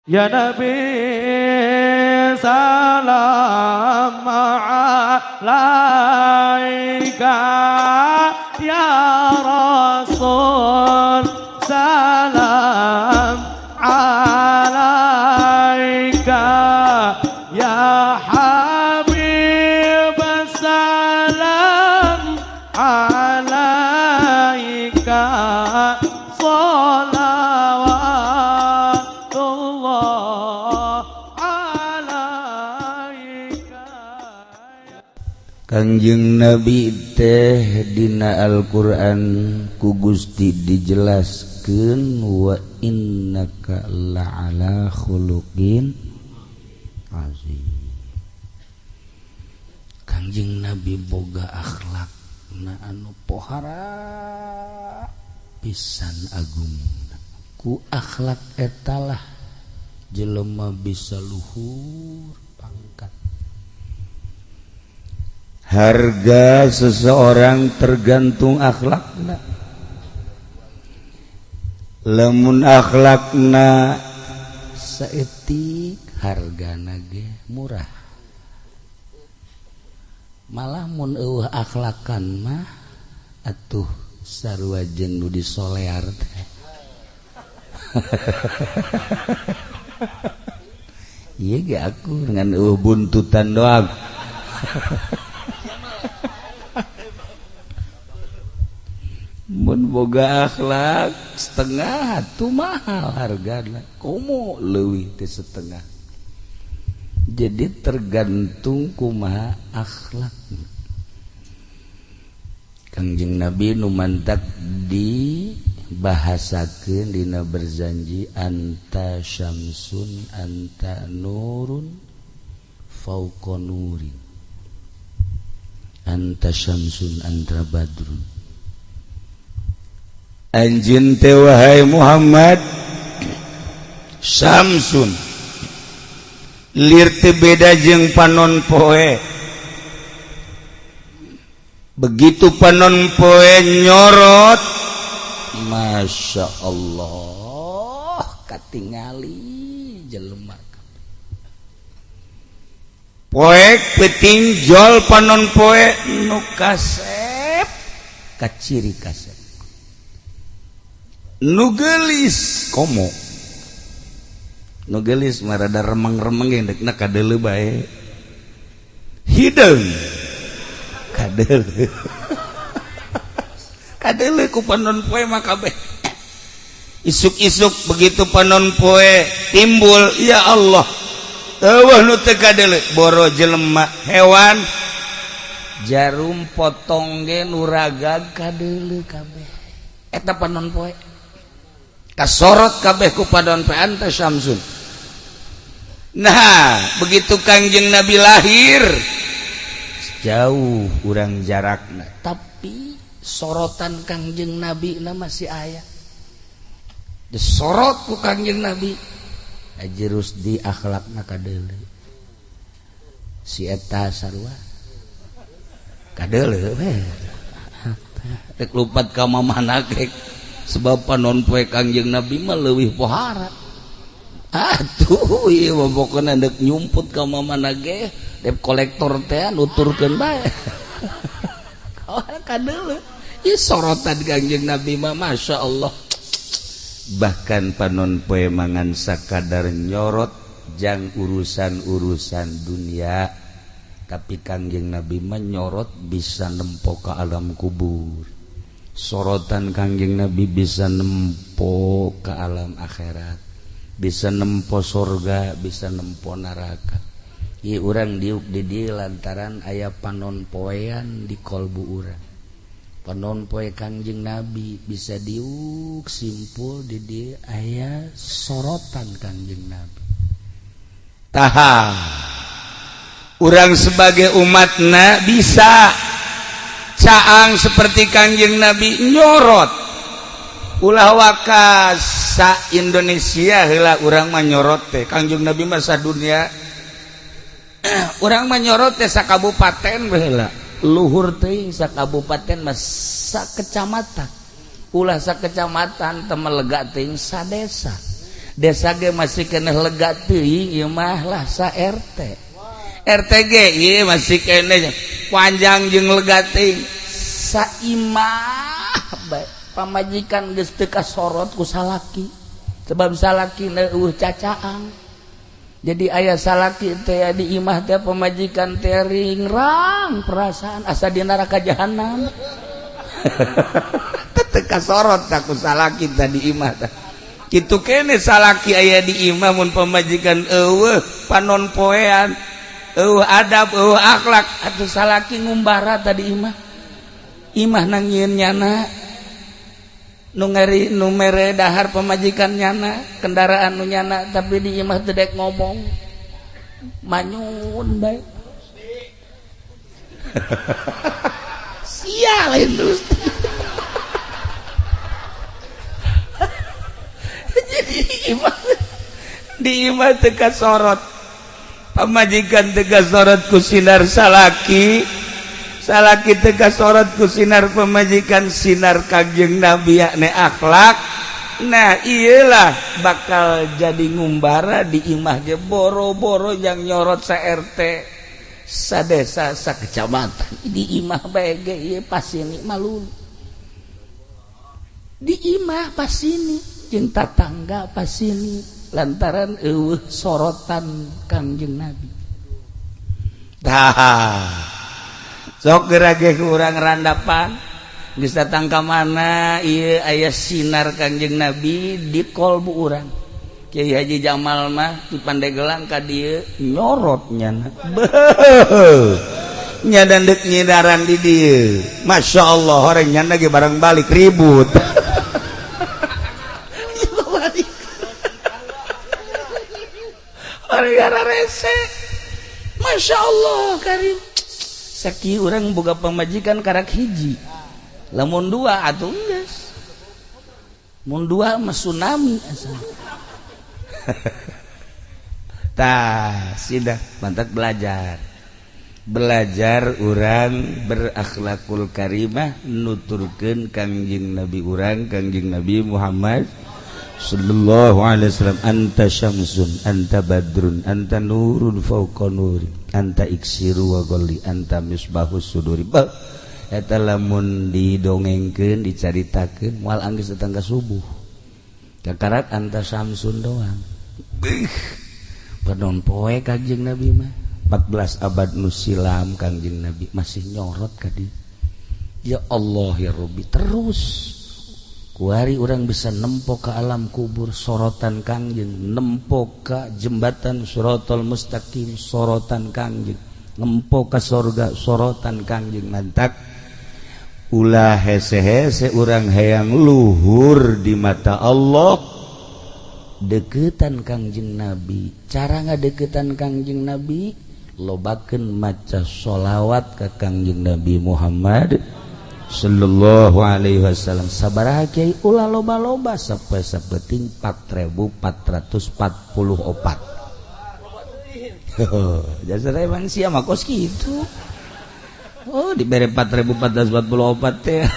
Ya Nabi salam alaika, ya Rasul salam alaika, ya Habib salam alaika, salawatullah alaika. Kangjeng Nabi teh dina Al-Qur'an ku Gusti dijelaskeun wa innaka la'ala khuluqin azim. Kangjeng Nabi boga akhlak na anu pohara pisan agung. Ku akhlak etalah jelema bisa luhur pangkat. Harga seseorang tergantung akhlakna. Lamun akhlakna saeutik hargana ge murah. Malah mun eueuh akhlakan mah atuh sarua jeung nu disolear teh. Ieu ge aku dengan eueuh buntutan doang. Mun boga akhlak setengah tuh mahal hargana, komo leuwih teh setengah. Jadi tergantung kumaha akhlak. Kangjeng Nabi nu mantak dibahasakeun dina berzanji anta syamsun anta nurun fauqa nurin, anta syamsun anta badrun. Anjeun teh wahai Muhammad syamsun, lir teh beda jeung panon poe. Begitu panon poe nyorot, Masya Allah katingali jelema poek peuting jol panon poe nu kasep kaciri kasep nu geulis komo nu geulis mah rada remeng-remeng ge deukna kadeuleu bae hideung kadeuleu kadeuleu ku panon poe mah kabeh. Isuk-isuk begitu panon poe timbul, ya Allah eueuh nu teu kadeuleu boro jelema hewan jarum potong ge nu ragag kadeuleu kabeh eta panon poe kasorot kabeh ku panon poe anta syamsun. Nah begitu Kangjeng Nabi lahir jauh urang jarakna, tapi sorotan Kangjeng Nabi na masih aya. Disorot ku Kangjeng Nabi Haji Rusdi akhlakna kadeuleu si eta sarua kadeuleu we rek lupat ka mamana ge sebab panon poe Kangjeng Nabi mah leuwih pohara. Atuh ieu mah pokona deuk nyumput ka mamana ge dep kolektor teh nuturkeun bae. Kadeuleu ieu sorotan Kangjeng Nabi mah Masya Allah. Bahkan panon poe mangan sakadar nyorot jang urusan-urusan dunia, tapi Kangjeng Nabi mah nyorot bisa nempo ka alam kubur. Sorotan Kangjeng Nabi bisa nempo ke alam akhirat, bisa nempo sorga, bisa nempo neraka. Ieu urang diuk di dieu lantaran aya panon poean di kolbu urang. Panon poe Kangjeng Nabi bisa diuk simpul di dieu aya sorotan Kangjeng Nabi. Taha urang sebagai umatna bisa caang seperti Kangjeng Nabi nyorot. Ulah waka sa Indonesia heula urang mah nyorot teh Kangjeng Nabi mah sadunia. Urang mah nyorot teh sakabupaten baheula, luhur teuing sakabupaten mah sakecamatan. Ulah sakecamatan teu melega teuing sadesa. Desa ge masih keneh lega teuing ieu mah lah sa RT. RT ge ieu masih keneh panjang jeung lega teuing. Saimah bae pamajikan geus teu kasorot ku salaki. Sebab salaki eueuh cacaang. Jadi aya salaki teh di imah teh pamajikan teh ringrang perasaan asa di neraka jahanam. Teu kasorot ku salaki teh di imah teh. Kitu kene salaki aya di imah mun pamajikan eueuh panon poean, eueuh adab, eueuh akhlak, atuh salaki ngumbara tadi imah. Imah nangieun nyana nu ngeri nu mere dahar pamajikan nyana, kendaraan nu nyana, tapi di imah teu dek ngomong. Manyun bae. Sia lain terus. Jadi di imah teu kasorot. Pamajikan teu kasorot ku sinar salaki. Salaki teu kasorot ku sinar pamajikan, sinar Kangjeng Nabi yakni akhlak. Nah iyalah bakal jadi ngumbara di imah ge boro-boro yang nyorot sa RT sa desa sa kecamatan. Di imah bae ge ieu pasini malu. Di imah pasini jeung tatangga pasini lantaran eueuh sorotan Kangjeng Nabi. Tah sok geura ge urang randapan geus datang ka mana ieu aya sinar Kangjeng Nabi di kolbu urang. Kiai Haji Jamal mah di Pandeglang ka dieu nyorot nyana. Beuh. Nya dandeuk nyidaran di dieu. Masyaallah orang nyana ge barang balik ribut. Orang rese. Masya Allah karim. Saki orang boga pamajikan karak hiji. Lamun dua atuh geus. Mun dua mah tsunami asal. Tah, sidah mantap belajar. Belajar urang berakhlakul karimah nuturkeun Kangjeng Nabi urang, Kangjeng Nabi Muhammad sallallahu alaihi wasallam. Anta syamsun, anta badrun, anta nurun fauqa nuri, anta iksiru wa ghalli, anta misbahus suduri. Eta lamun didongengkeun, dicaritakeun moal anggeus datang ka subuh. Kakarak anta syamsun doang. Beuh. Panon poe Kangjeng Nabi mah. 14 abad nu silam Kangjeng Nabi masih nyorot ka dieu. Ya Allah ya Rabbi, terus kuari orang bisa nempo ke alam kubur sorotan Kangjeng, nempo ke jembatan Siratal Mustaqim sorotan Kangjeng, nempo ke sorga sorotan Kangjeng. Mantak ulah hese-hese urang hayang luhur di mata Allah, deketan Kangjeng Nabi. Cara ngadeketan Kangjeng Nabi, lobakeun maca sholawat ka Kangjeng Nabi Muhammad sallallahu alaihi wasallam. Sabaraha kiai ulah loba-loba sampai sapeting 4444. Jasa emang sia mah kos kitu. Oh dibere 4444 teh.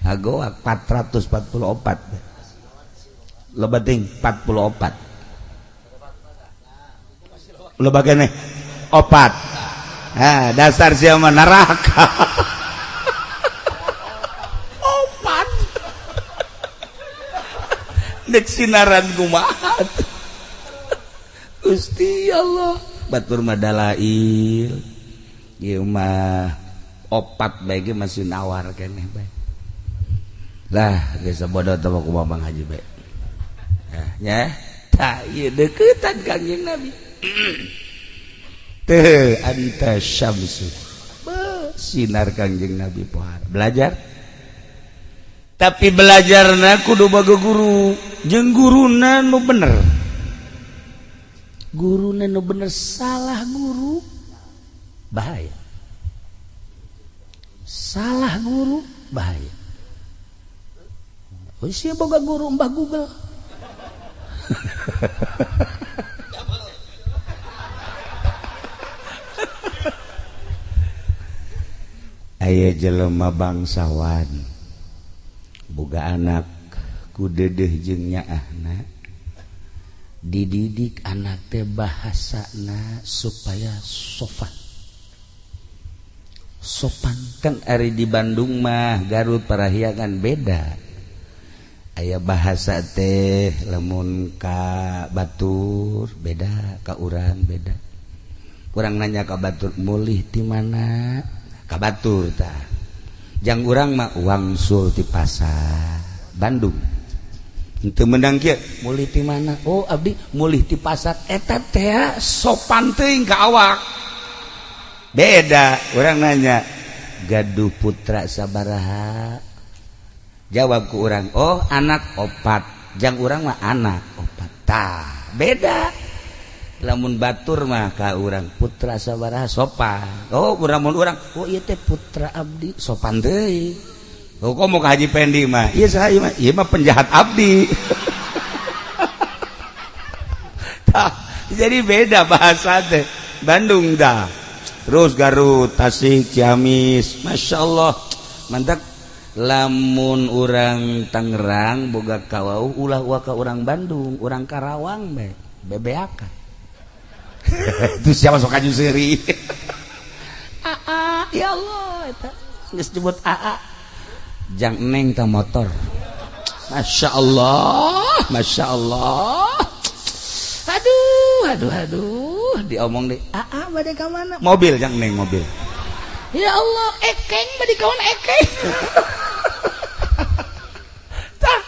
Agoak 444. Loba ting 44. Loba keneh 4. Ah, dasar sia mah neraka. Opat. Dek sinaran kumaha. Gusti Allah, batur mah dalail. Ieu mah opat bae ge masih nawar keneh bae. Lah, geus bodoh teh kumaha Bang Haji bae. Nah, nya tah ieu deukeutan Kangjeng Nabi. Teh anta syamsu. Sinar Kangjeng Nabi pohara. Belajar. Tapi belajarna kudu baga guru, jeung guruna nu bener. Guruna nu bener, salah guru bahaya. Salah guru bahaya. Oh sia boga guru Mbah Google. Aya jelema bangsawan boga anak ku dedeh jeung nyaahna. Dididik anak teh bahasana supaya sopan. Sopan kan ari di Bandung mah Garut Parahyangan beda. Aya bahasa teh lamun ka batur beda, ka urang beda. Urang nanya ka batur mulih ti mana? Ka batur tah. Jang urang mah wangsul ti pasar Bandung. Henteu meunang kieu, mulih ti mana? Oh abdi mulih ti pasar. Eta teh sopan teuing ka awak. Beda, urang nanya gaduh putra sabaraha? Jawab ku urang, oh anak opat. Jang urang mah anak opat. Tah, beda. Lamun batur mah ka urang putra sabaraha sopan. Oh, urang mun urang, oh ieu teh putra abdi sopan deui. Oh, kok mau ka Haji Pendi mah? Ieu saha ieu mah? Ieu mah penjahat abdi. Tah, jadi beda bahasa teh. Bandung dah. Terus Garut, Tasik, Ciamis, Masya Allah. Mantap. Lamun urang Tangerang boga kawauh ulah waka urang Bandung, urang Karawang be, bebeakan. Itu siapa sok aju seuri. Aa, ya Allah eta geus nyebut aa. Jang neng ta motor. Masya Allah, Masya Allah. Aduh, aduh, aduh, diomong deh. Aa bade ka mana? Mobil jang neng mobil. Ya Allah, ekeng bade ka mana ekeng. Tah,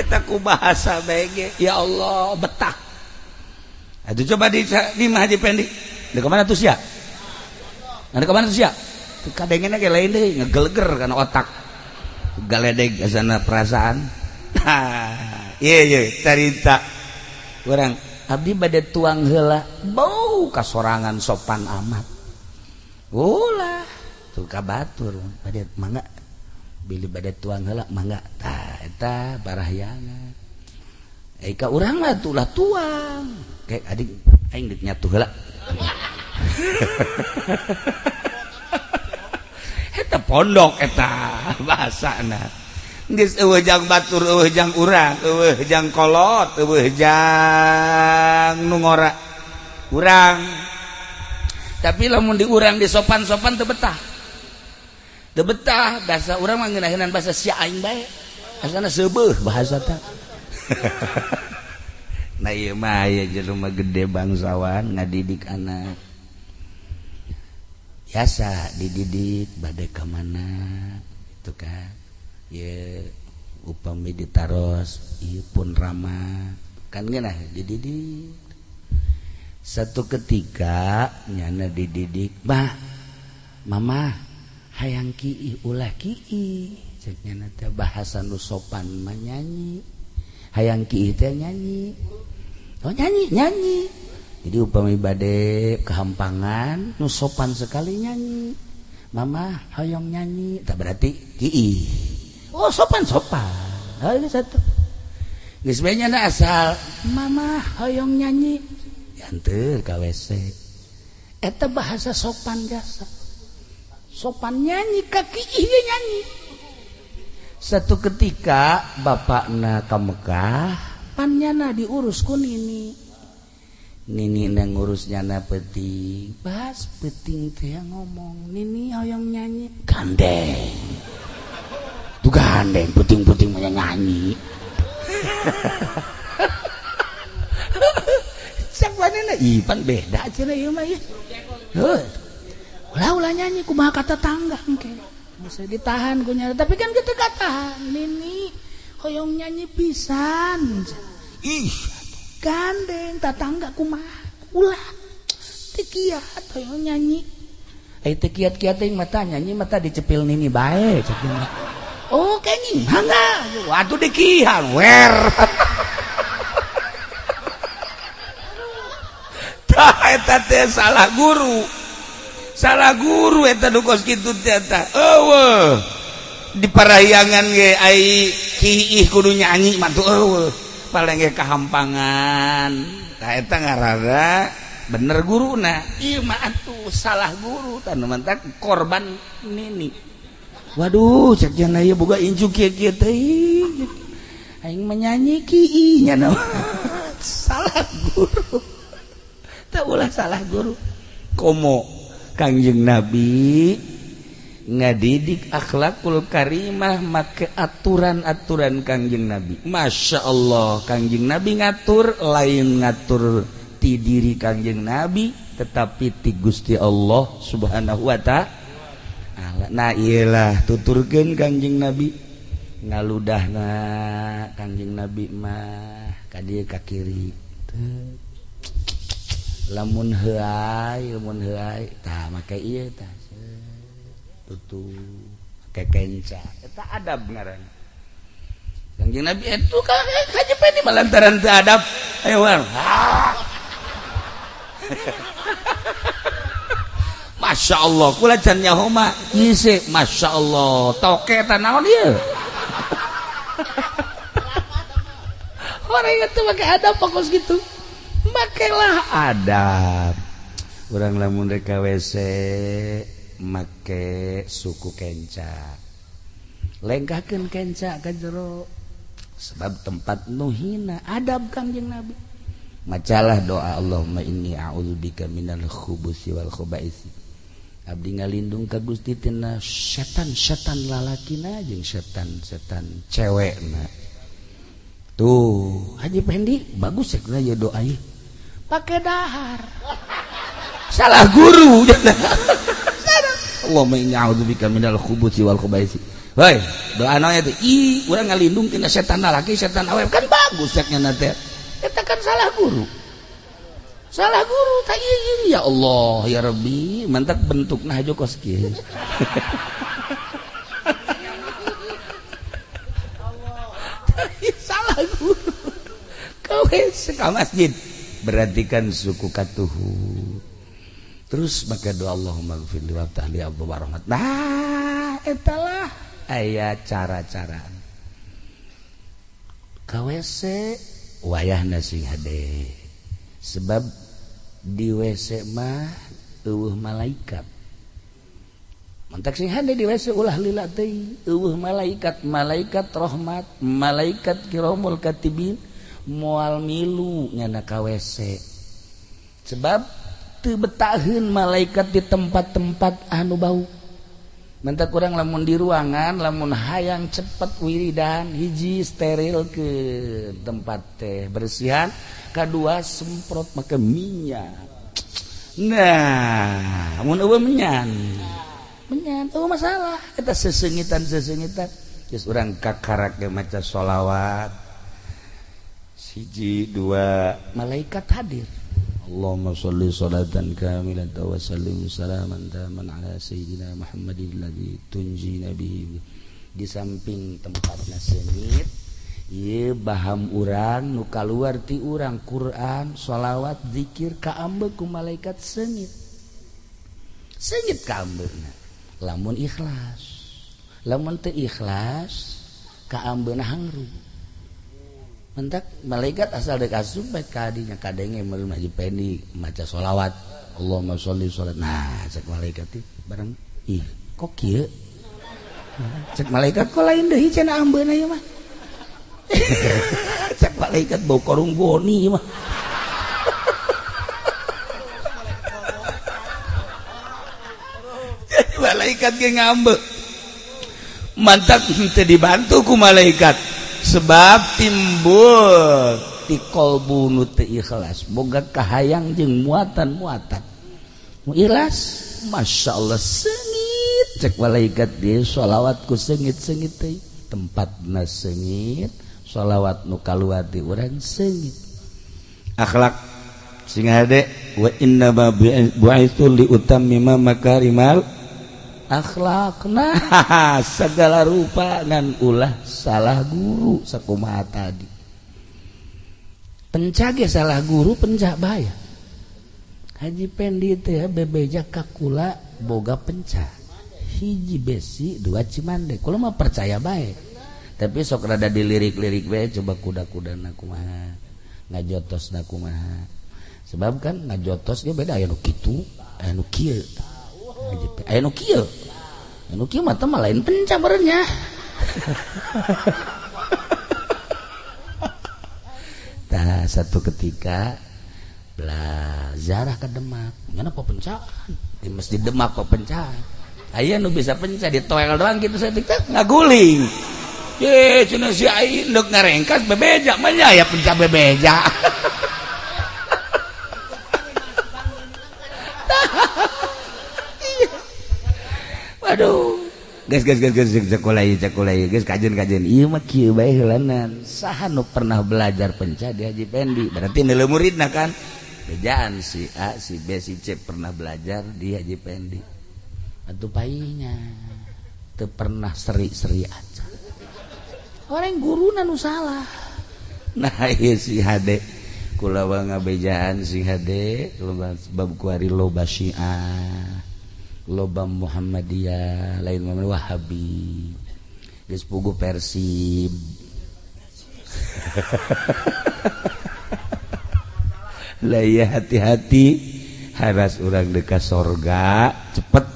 eta ku bahasa bege. Ya Allah, betah. Aduh coba di Haji Pendi. Di mana tuh sia? Di mana tuh sia? Kadengena ge lain deui, ngegeleger kana otak. Galedeg asana perasaan. Iya iya carita. Urang abdi bade tuang heula, bau kasorangan sopan amat. Ulah tuh ka batur bade mangga. Bilih bade tuang heula mangga. Tah eta parahyangan. Eh ka urang mah tulah tuang. Kayak adik aing deuk nyatu heula. Eta pondok eta bahasana. Geus eueuh jang batur, eueuh jang urang, eueuh jang kolot, eueuh jang nu ngora. Urang. Tapi lamun di urang di sopan-sopan teu betah. Teu betah bahasa urang mah ngeunaheunana bahasa sia aing bae. Asana seubeuh bahasa teh. Nah ieu mah aya jelema gede bangsawan ngadidik anak. Biasa dididik bade ka mana itu kan. Ye upami ditaros ieu pun rama kan ngeunah dididik. Satu ketika nyana dididik, "Bah, mama hayang kiih ulah kiih." Cek nyana teh bahasa nu sopan mah nyanyi. Hayang kiih teh nyanyi. Oh nyanyi, nyanyi. Jadi upami bade kehampangan nu sopan sekali nyanyi. Mama hoyong nyanyi, tak berarti kiih. Oh sopan sopan. Oh ini satu. Geus bae nyana asal mama hoyong nyanyi. Yanteur ka WC. Eta bahasa sopan jasa. Sopan nyanyi ka kiih ge nyanyi. Satu ketika bapakna ka Mekah, pan nyana diurus ku nini. Nini nang ngurus nyana peuting. Pas peuting teh ngomong, "Nini hoyong nyanyi." Gandeng. Tuh gandeng peuting-peuting mah nyanyi. Cak manehna ih pan beda cenah ieu mah ieu. Heuh. Ulah-ulah nyanyi kumaha kata tangga engke. Masa ditahan ku nyana, tapi kan kitu katahan. Nini hoyong nyanyi pisan. Ih, gandeng tatangga kumaha ulah teu kiat hoyong nyanyi. Ai teu kiat-kiat teuing mata nyanyi mata dicepil nini bae cek. Oh kenging mangga. Waduh dikihan wer. Tah eta teh salah guru. Salah guru eta nu kos kitu teh eta. Eueuh. Di parahyangan ge ai kiih kudu nyanyi mah tuh eueuh. Paling ge kahampangan. Tah eta ngaranna bener guruna. Ieu mah atuh salah guru tah nu mantak korban nini. Waduh cek cenah ieu boga incu kieu-kieu teh. Aing mah nyanyi kiih nya. Salah guru. Teu ulah salah guru. Komo Kangjeng Nabi ngadidik akhlakul karimah make aturan-aturan Kangjeng Nabi. Masya Allah, Kangjeng Nabi ngatur lain ngatur ti diri Kangjeng Nabi tetapi ti Gusti Allah Subhanahu wa ta'ala. Nah iyalah tuturkeun Kangjeng Nabi ngaludahna Kangjeng Nabi mah ka dieu ka kiri. Lamun heuay, lamun heuay tah make ieu tah. Tutu make kenca. Eta adab ngaranna. Kangjeng Nabi itu ka Haji Pendi malantaran teu adab. Ayo war. Masya Allah, kula can nyaho mah ngisi. Masya Allah, toke eta naon ieu? Orang itu make adab pokos gitu. Makelah adab. Urang lamun rek ka WC make suku kenca. Lengkahkeun kenca ka jero. Sebab tempat nu hina adab Kangjeng Nabi. Macalah doa Allahumma inni a'udzubika minal khubusi wal khubaisi. Abdi ngalindung ka Gusti tina setan-setan lalakina jeung setan-setan cewekna. Tuh, Haji Pendi bagus ya ieu doa ieu. Pake dahar. Salah guru. Allahumma inni a'udzubika minal khubusi wal khubaisi. Hoi, doa naon eta? Ih, urang ngalindung tina setan lalaki, setan awewe kan bagus ceknya teh. Eta kan salah guru. Salah guru tak ieu ya Allah ya Rabbi, mantak bentukna hajo kos kieu. Salah guru. Kau ka masjid berarti kan suku katuhu. Terus maka doa Allahumma gfirli wa tahli abwa rahmat. Nah, etalah aya cara-cara. Ka WC wayahna sing hade. Sebab di WC mah eueuh malaikat. Mantak sing hade di WC ulah lila teuing, eueuh malaikat, malaikat rahmat, malaikat kiramul katibin moal milu nyana ka WC. Sebab teu betaheun malaikat di tempat-tempat anu bau. Mantak urang lamun di ruangan, lamun hayang cepet wiridan, hiji steril ke tempat teh bersihan, kadua semprot make minyak. Nah, mun eueuh menyan. Menyan eueuh masalah, eta sesengitan-sesengitan. Geus urang kakarak ge maca sholawat. Hiji dua malaikat hadir. Allahumma sholli sholatan kamilatan wa sallim salaman taman ala sayyidina Muhammadin alladzi tunjina bihi. Di samping tempatna seungit, ieu baham urang nu kaluar ti urang Quran, sholawat, zikir kaambe ku malaikat seungit. Seungit kaambeuna. Lamun ikhlas. Lamun teu ikhlas kaambeuna hangru. Mentak malaikat asal dek asup bae kadinya kadenge meuleuh Haji Pendi maca sholawat Allahumma sholli sholat. Nah cek malaikat teh bareng ih kok kieu cek malaikat kok lain deui cenah ambeuna ieu mah. Cek malaikat bau korung goni ieu mah. Jadi malaikat ge ngambek. Mantak teu dibantu ku malaikat. Sebab timbul ti kolbu nu teu ikhlas boga kahayang jeung muatan-muatan nu ikhlas Masya Allah seungit cek malaikat dia sholawat ku seungit-seungit teh tempatna seungit sholawat nu kaluar di urang seungit akhlak sing hade wa inna ma bu'itsu li utammima makarimal akhlakna segala rupa ngan ulah salah guru sakumaha tadi penca ge salah guru penca bahaya. Haji Pendi teh bebeja ka kula boga penca hiji besi dua cimande kula mah percaya bae tapi sok rada dilirik-lirik bae coba kuda-kudana kumaha ngajotosna kumaha sebab kan ngajotos ge beda aya nu kitu aya nu kieu aya nu kieu anu kieu mah teh lain penca meureunnya. Tah satu ketika belah ziarah ke Demak, nyana pepencahan di Masjid Demak pepencahan. Aya nu bisa pencah di toel doang gitu saya tiktok ngaguling. Ye cenah si ai ndek ngarengkas bebeja mah nya aya pencah bebeja. Waduh. Geus geus geus geus sekolah ieu geus kajen-kajen ieu mah kieu bae heulanan. Saha nu pernah belajar pencah di Haji Pendi? Berarti nilai muridna kan. Bejaan si A, si B, si C pernah belajar di Haji Pendi. Atuh painya teu pernah seri-seri aja. Orang guruna nu salah. Nah ieu si hade kula ngabejaan si hade bab kuari loba Syiah, loba Muhammadiyah, lain mah Wahabi. Geus puguh Persib. Lah ya hati-hati haras urang dekat sorga cepet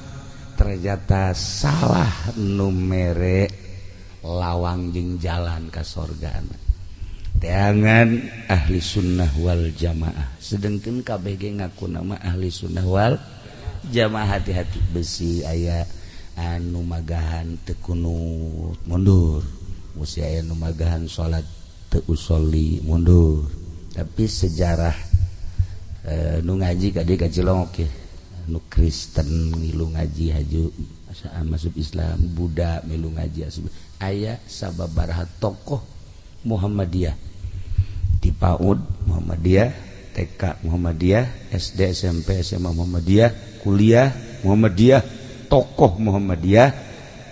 ternyata salah nu mere lawang jeung jalan ka sorga. Teangan ahli sunnah wal jamaah, sedengkeun kabeh ge ngaku nama ahli sunnah wal jamaah. Hati-hati besi aya anu magahan teu kunut mundur, besi aya anu magahan salat teu usolli mundur. Tapi sejarah nu ngaji ka dieu ka Cilongok ye, nu Kristen milu ngaji haju masuk Islam, Buddha milu ngaji asup, aya sababaraha tokoh Muhammadiyah di PAUD Muhammadiyah, TK Muhammadiyah, SD, SMP, SMA Muhammadiyah, kuliah Muhammadiyah, tokoh Muhammadiyah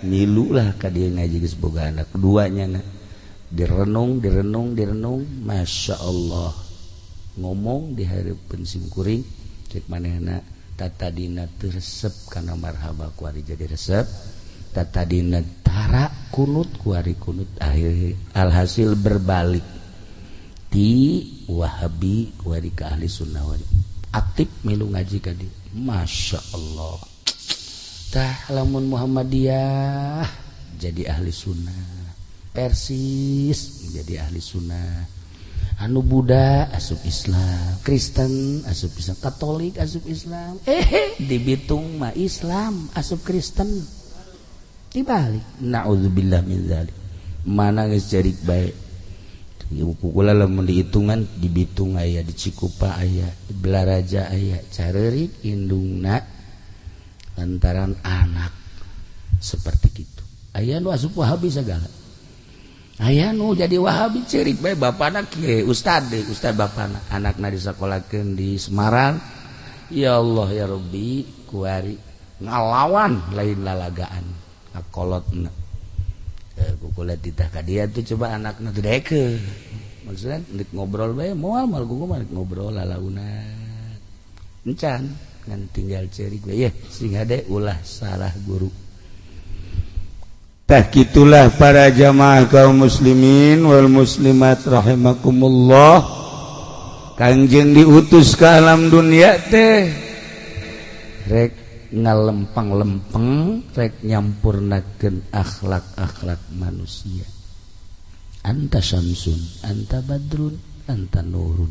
milu lah ka dieu ngaji geus boga anak duanya na. Direnung, direnung, direnung, Masya Allah ngomong di hareupeun simkuring cek manehna tatadina teu resep kana marhaba kuari jadi resep, tatadina tara kunut kuari kunut, akhir alhasil berbalik ti Wahabi kuari ka ahli sunnah wal aktif milu ngaji ka dieu. Masya Allah. Tah lamun Muhammadiyah jadi ahli sunnah, Persis menjadi ahli sunnah, anu Buddha asup Islam, Kristen asup Islam, Katolik asup Islam, di Bitung mah Islam asup Kristen, dibalik. Naudzubillah min dzalik. Mana geus cerik bae. Kula lamun dihitungan di Bitung aya, di Cikupa aya, di Belaraja aya, careurik indungna lantaran anak seperti gitu. Aya nu asup Wahabi sagala. Aya nu jadi Wahabi cerik bae bapana kieu, ustad deui, ustad bapana, anakna disakolakeun di Semarang. Ya Allah ya Rabbi, kuari ngalawan lain lalagaan, ngakolotna. Kukula titah ka dia tuh coba anakna teu daekeun. Maksudna nek ngobrol bae moal moal kuku mah ngobrol lalaunan. Encan ngan tinggal cerik bae ye sing hade ulah salah guru. Tah kitulah para jamaah kaum muslimin wal muslimat rahimakumullah. Kangjeng diutus ke alam dunia teh rek ngalempang-lempeng, rek nyampurnakeun akhlak-akhlak manusia. Anta syamsun, anta badrun, anta nurun.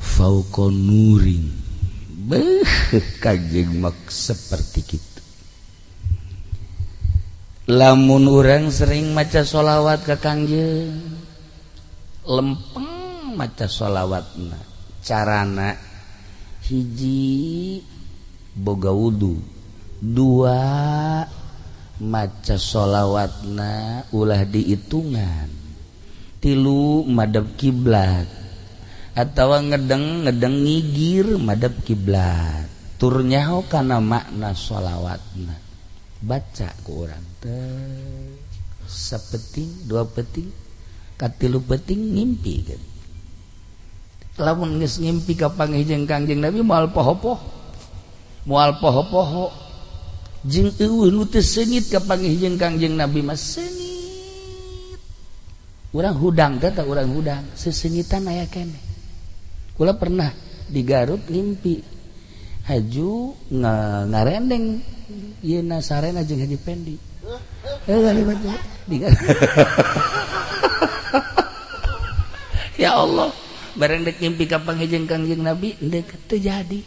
Fauqa nurin. Beuh, kanjeng mak seperti kitu. Lamun urang sering maca sholawat ka kangjeng, lempeng maca sholawatna. Carana hiji boga wudu, dua maca sholawatna ulah dihitungan, tilu madep kiblat atawa ngedeng ngedeng ngigir madep kiblat, tur nyaho kana makna sholawatna. Baca ku urang teh sapeting dua peting katilu peting ngimpi kan. Lamun geus ngimpi ka panggih jeung Kangjeng Nabi moal poho-poho, moal poho-poho jeung eueuh nu teu seungit ka panggih jeung Kangjeng Nabi mah seungit. Urang hudang teh tah urang hudang seseungitan aya keneh. Kula pernah di Garut ngimpi haju ngarendeng ieu na sarena jeung Haji Pendi. Di Garut. Ya Allah, bareng dek ngimpi ka panghijeng Kangjeng Nabi ndek teu jadi.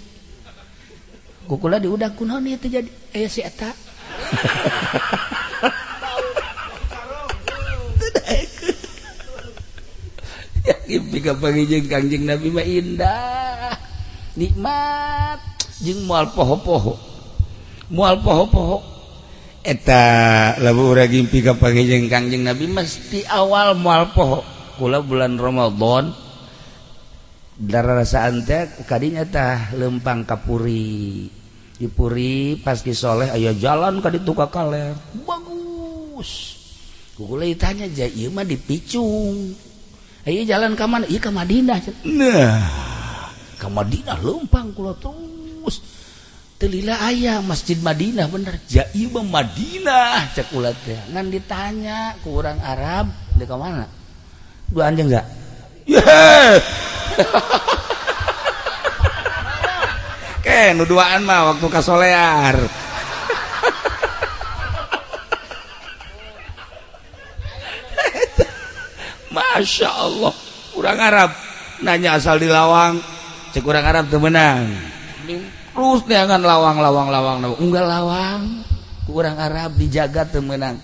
Kukula diudak kunaon ieu teu jadi? Aya si eta. Ya ngimpi ka panghijeng Kangjeng Nabi mah indah. Nikmat jeung moal poho-poho. Moal poho-poho. Eta lamun urang ngimpi ka panghijeng Kangjeng Nabi mesti awal moal poho. Kula bulan Ramadan darasaan teh kadinya tah lempang ka Puri. Di Puri pas Ki Soleh aya jalan ka ditu ka kaler. Bagus. Kula ditanya ja ieu mah dipicung. Ieu jalan ka mana? Ieu ka Madinah. Nah, ka Madinah lempang kula terus. Teu lila aya Masjid Madinah bener. Ja ieu mah Madinah cek kula teh. Ngan ditanya ku urang Arab deuk ka mana? Dua anjing enggak? Yeah. Ke nu duaan mah waktu kasolear. Masya Allah, urang Arab nanya asal di lawang, cek urang Arab teu meunang. Terus neangan lawang lawang lawang, unggal lawang, urang Arab dijaga teu meunang.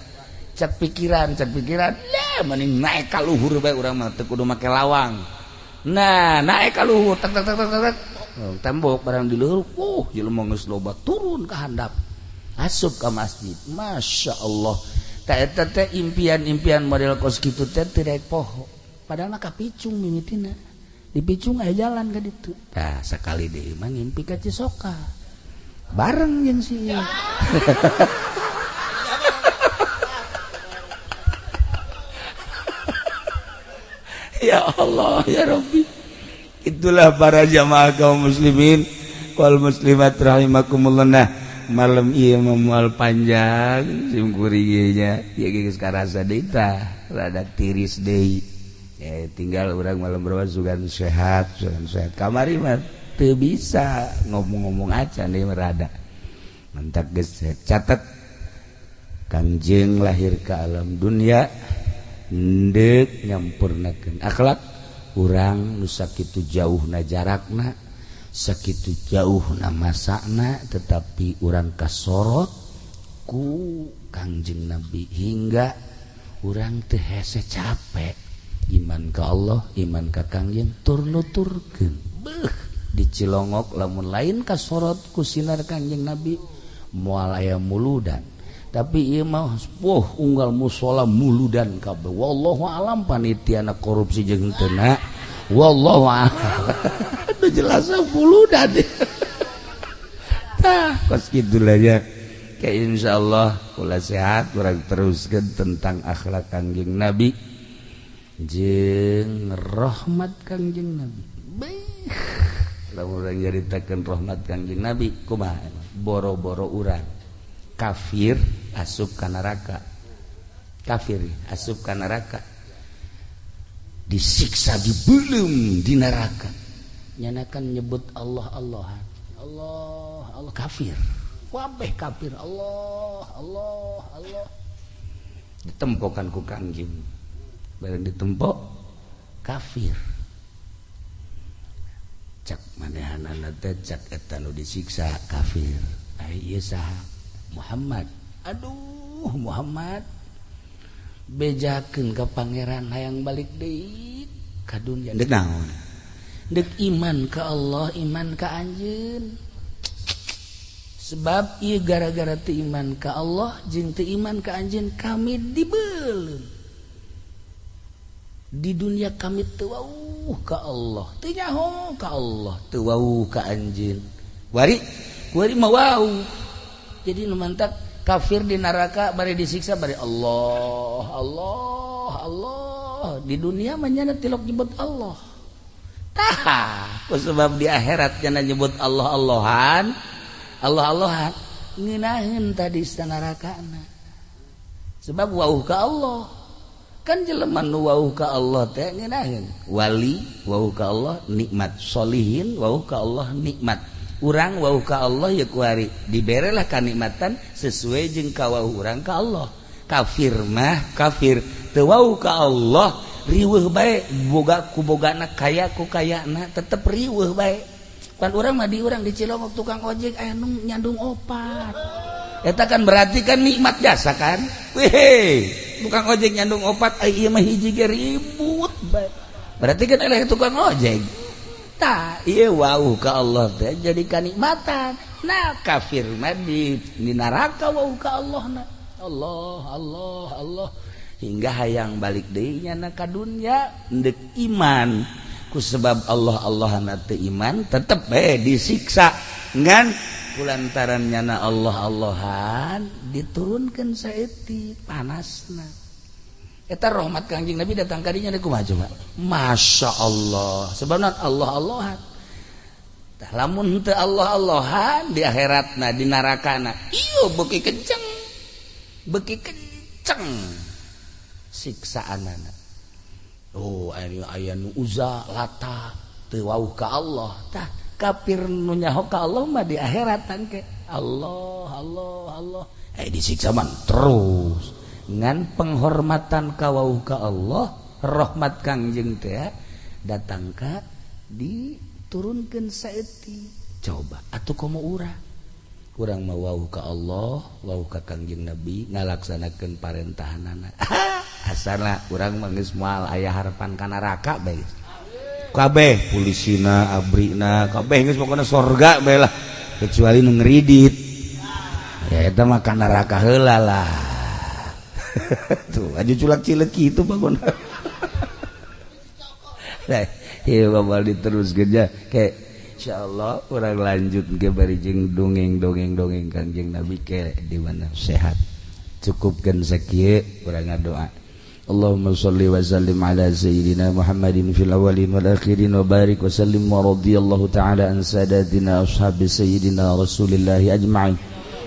Cek pikiran, lah mending naik ka luhur bae urang mah teu kudu make lawang. Nah, naik ka luhur tek tek tek tek. Tembok barang di luhur, jelema geus loba turun ka handap. Asup ka masjid. Masya Allah. Ta eta teh impian-impian model kos kitu teh teu daek poho. Padahal mah kapicung mimitina. Dipicung aya jalan ka ditu. Tah sakali deui mah ngimpi ka Cisoka. Bareng jeung si ieu. Ya Allah ya Rabbi. Itulah para jamaah kaum muslimin wal muslimat rahimakumullah. Nah, malam ieu moal panjang sim kuring ieu nya. Ieu geus karasa deui tah, rada tiris deui. Ya tinggal urang malam berapa sugan sehat, sugan sehat. Kamari mah teu bisa ngomong-ngomong acan deui rada. Mantak geus catet Kangjeng lahir ke alam dunia ndek nyampurnakeun akhlak urang nu sakitu jauhna jarakna, sakitu jauhna masakna, tetapi urang kasorot ku Kangjeng Nabi hingga urang teu hese capek. Iman ka Allah, iman ka Kangjeng tur nuturkeun. Beuh, dicilongok lamun lain kasorot ku sinar Kangjeng Nabi moal aya muludan. Tapi ieu mah wah unggal musala muludan kabeh. Wallahu alam panitiana korupsi jeung teu na. Wallahu alam. Teu jelas muludan. Tah, kos kitu lah ya. Kayak insyaallah kula sehat urang teruskeun tentang akhlak Kangjeng Nabi jeung rahmat Kangjeng Nabi. Beuh, lamun urang nyaritakeun rahmat Kangjeng Nabi kumaha boro-boro urang kafir asup ka neraka. Kafir asup ka neraka. Disiksa dibelum di neraka. Nyanakan nyebut Allah Allahan. Allah Allah kafir. Wabeh kafir Allah Allah Allah. Ditempokan ku Kangjeng. Bareng ditempok kafir. Cak manehanana teh cak eta nu disiksa kafir. Ai ieu saha? Muhammad. Aduh Muhammad, bejakeun ka pangeran hayang balik deui ka dunya. Deuk naon? Deuk iman ka Allah, iman ka anjeun. Sebab ieu gara-gara teu iman ka Allah jeung teu iman ka anjeun kami dibeuleum. Di dunia kami teu wauh ka Allah, teu nyaho ka Allah, teu wauh ka anjeun. Wari, wari mah wauh. Jadi nu mantak kafir di neraka bari disiksa bari Allah Allah Allah. Di dunia mah nyana tilok nyebut Allah. Tah, ku sebab di akhirat nyana nyebut Allah Allahan, Allah Allahan ngeunaheun tadi nerakana. Sebab wauh ka Allah. Kan jelema nu wauh ka Allah teh ngeunaheun. Wali wauh ka Allah nikmat, solihin wauh ka Allah nikmat. Urang wauh ka Allah ya kuari diberelah kanikmatan sesuai jeung kawauh urang ka Allah. Kafir mah kafir teu wauh ka Allah Riweuh bae boga ku bogana kaya ku kayana tetep riweuh bae. Pan urang mah di urang di Cilongok tukang ojek aya nu nyandung opat. Eta kan berarti kan nikmat jasa kan. Weh, tukang ojek nyandung opat ai ieu mah hiji ge ribut bae. Berarti kan eleh tukang ojek. Tah, ieu wauh ka Allah teh jadi kanikmatan. Nah, kafir mah di neraka wauh ka Allah na. Allah, Allah, Allah. Hingga hayang balik deui nyana ka dunya ndek iman. Ku sebab Allah Allahna teu iman tetep bae disiksa ngan kulantaran nyana Allah Allahan diturunkeun saeutik panasna. Eta rahmat Kangjeng Nabi datang ka dinya kumaha coba? Masya Allah. Sebabna Allah Allahan. Tah lamun teu Allah Allahan di akhiratna di narakana ieu beuki kenceng. Beuki kenceng siksaanana. Oh, aya nu Uza Lata teu wauh ka Allah. Tah kafir nu nyaho ka Allah mah di akhirat tangke. Allah Allah Allah. Disiksa man terus. Ngan penghormatan ka wauh ka Allah, rahmat Kangjeng teh datang ka diturunkeun saeutik. Coba atuh komo urang. Urang mah wauh ka Allah, wauh ka Kangjeng Nabi ngalaksanakeun parentahanana. Asana urang mah geus moal aya harapan ka neraka bae. Kabeh pulisina, abrina, kabeh geus pokona sorga bae lah. Kecuali nu ngeridit. Ya eta mah ka neraka heula lah. Tuh aju culak cileuk kitu pokona. Nah, ieu bakal diteruskeun nya. Ke insyaallah urang lanjut ke bari jeung dongeng-dongeng-dongeng Kangjeng Nabi ke di mana sehat. Cukupkeun sakieu urang ngadoa. Allahumma shalli wa sallim ala sayyidina Muhammadin fil awwalin wal akhirin wa barik wa sallim wa radhiyallahu ta'ala an sadatina ashabi sayyidina Rasulillahi ajma'in.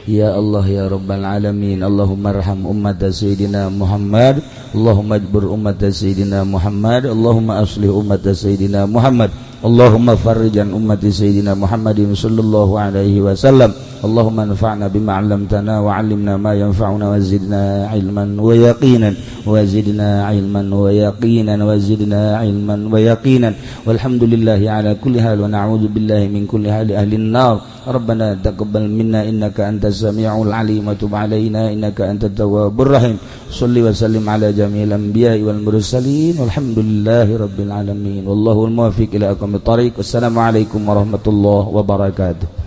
Ya Allah ya Rabbal alamin, Allahumma arham ummata sayyidina Muhammad, Allahumma ajbur ummata sayyidina Muhammad, Allahumma aslih ummata sayyidina Muhammad, Allahumma farrijan ummati sayyidina Muhammadin sallallahu alaihi wasallam. Allahumma anfa'na bima 'allamtana wa 'allimna ma yanfa'una wa zidna 'ilman wa yaqinan wa zidna 'ilman wa yaqinan wa zidna 'ilman wa yaqinan. Walhamdulillahi ala kulli hal wa na'udzu billahi min kulli hali ahli an-nar. Rabbana taqabbal minna innaka antas samiul 'alim wa tub 'alaina innaka antat tawwabur rahim. Shalli wa sallim ala jami'il anbiya'i wal mursalin. Walhamdulillahi rabbil alamin. Wallahul muwaffiq ila aqwamit thariq. Wassalamu alaikum warahmatullahi wabarakatuh.